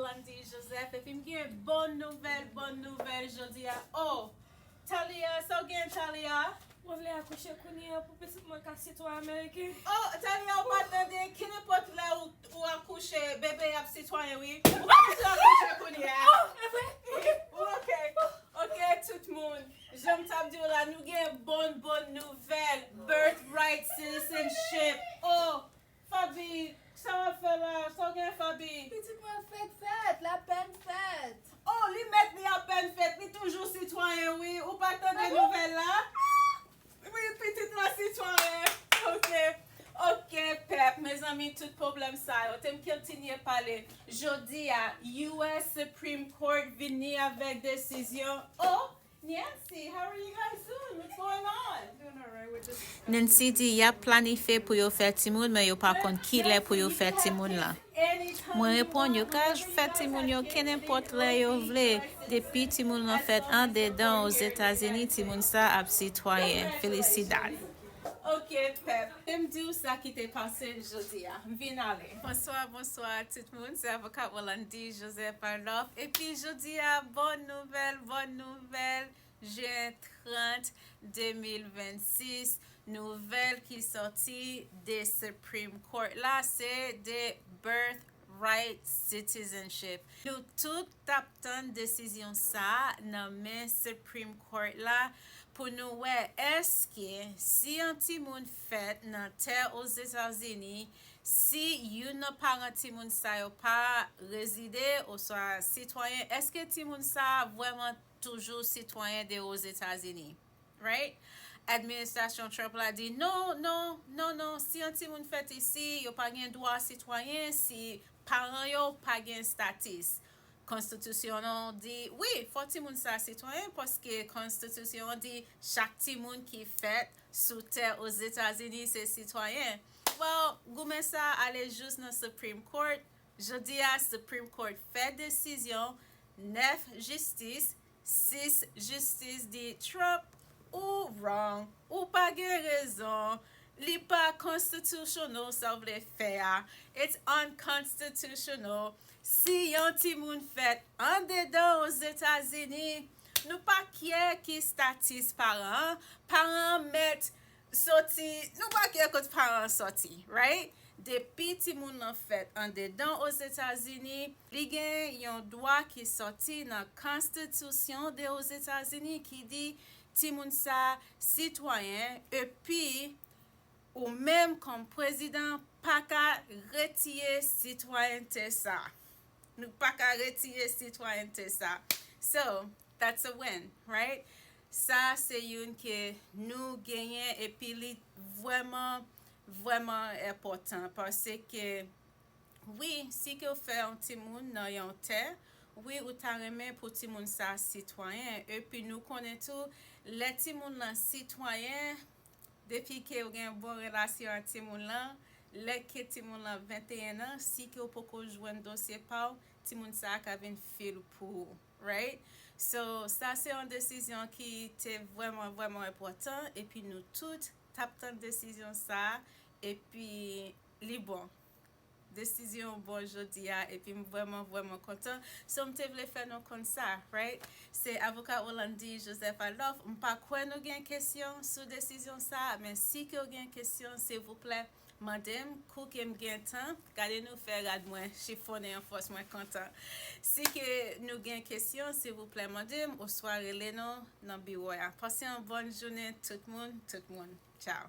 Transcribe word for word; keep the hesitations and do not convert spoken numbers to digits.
Landy Joseph, epi m gen bon nouvèl, bon nouvèl jodi a. Oh, Talia, sa w gen, Talia? Mwen vle akouche kounye a pou pitit mwen ka sitwayen ameriken. Oh, Talia, ou pa tande, ki nenpòt lè ou, ou akouche, bebe ap sitwayen, wi. Ou pa bezwen akouche kounye a. Oh, e vre? Ok. Ok, tout moun. Jan m t ap di w la, nou gen bon, bon nouvèl. Birthright citizenship. Oh, Fabi, sa w ap fè la? Sa w gen, Fabi? Pitit mwen fèt, fèt, l apèn fèt. Oh, li mèt, li apèn fèt, li toujou sitwayen, wi. Ou pa tande nouvèl la? Wi, pitit la sitwayen. Ok. Ok, pèp, mezanmi, tout pwoblèm sa yo. Te m kontinye pale. Jodi a, U S Supreme Court vini avèk desizyon. Oh, Nancy, how are you guys doing? What's going on? Doing all right. We're just Nancy di y ap planifye pou yo fè timoun, men yo pa konn kilè pou yo fè timoun lan. Mwen reponn, yo ka fè timoun yo kenenpòt lè yo vle. Depi timoun lan fèt andedan Ozetazini, timoun sa ap sitwayen. Felicidad. Ok, pèp. Te m di w sa ki te pase jodi a. M vin ale. Bonswa, bonswa tout moun. Se avoka Rolandi Joseph Arloff. Epi jodi a, bon nouvèl, bon nouvèl. Jen trant, de mil vennsis, nouvèl ki sòti de Supreme Court la, se de birthright citizenship. Nou tout t ap tann desizyon sa a nan men Supreme Court la pou nou wè èske si yon timoun fèt nan tè Ozetazini, si youn nan paran timoun sa yo pa rezide oswa sitwayen, èske timoun sa a vrèman toujou sitwayen de Ozetazini, right? Administrasyon Trump la di non, non, non, non, si yon timoun fèt isi, yo pa gen dwa sitwayen si paran yo pa gen statis. Konstitisyon an di wi, fò timoun sa sitwayen paske konstitisyon an di chak timoun ki fèt sou tè Ozetazini se sitwayen. Well, goumen sa ale jous nan Supreme Court. Jodi a, Supreme Court fè desizyon, nèf jistis, sis jistis di Trump, ou wrong, ou pa gen rezon, li pa constitutional sa w vle fè a, it's unconstitutional. Si yon timoun fèt andedan Ozetazini, nou pa kè ki statis paran an, paran an mèt soti, nou pa kè kot paran an soti, right? Depi timoun nan fèt andedan Ozetazini, li gen yon dwa ki sòti nan konstitisyon de Ozetazini ki di timoun sa sitwayen, epi ou menm kòm prezidan pa ka retire sitwayènte sa. Nou pa ka retire sitwayènte sa. So, that's a win, right? Sa se youn ke nou genyen epi li vrèman, vrèman enpòtan paske wi, si ke w fè yon timoun nan yon tè, wi, ou ta renmen pou timoun sa sitwayen. Epi nou konnen tou, lè timoun lan sitwayen, depi ke w gen bon relasyon ak timoun lan, lè ke timoun lan venteyen an, si ke w poko jwenn dosye pa w, timoun sa ka vin fil pou ou, right? So, sa se yon desizyon ki te vrèman, vrèman enpòtan, epi nou tout t ap tann desizyon sa, epi li bon. Desizyon bon jodi a, epi m vrèman, vrèman kontan. So, m te vle fè nou konn sa, right? Se avoka Rolandi Joseph Arloff. M pa kwè nou gen kesyon sou desizyon sa, men si ke w gen kesyon, silvouplè, mande m, kou ke m gen tan, gade nou fè rad mwen chifonnen an fòs, mwen kontan. Si ke nou gen kesyon, silvouplè, mande m, oswa rele nou nan biwo a. Pase yon bòn jounen, tout moun, tout moun. Tchao.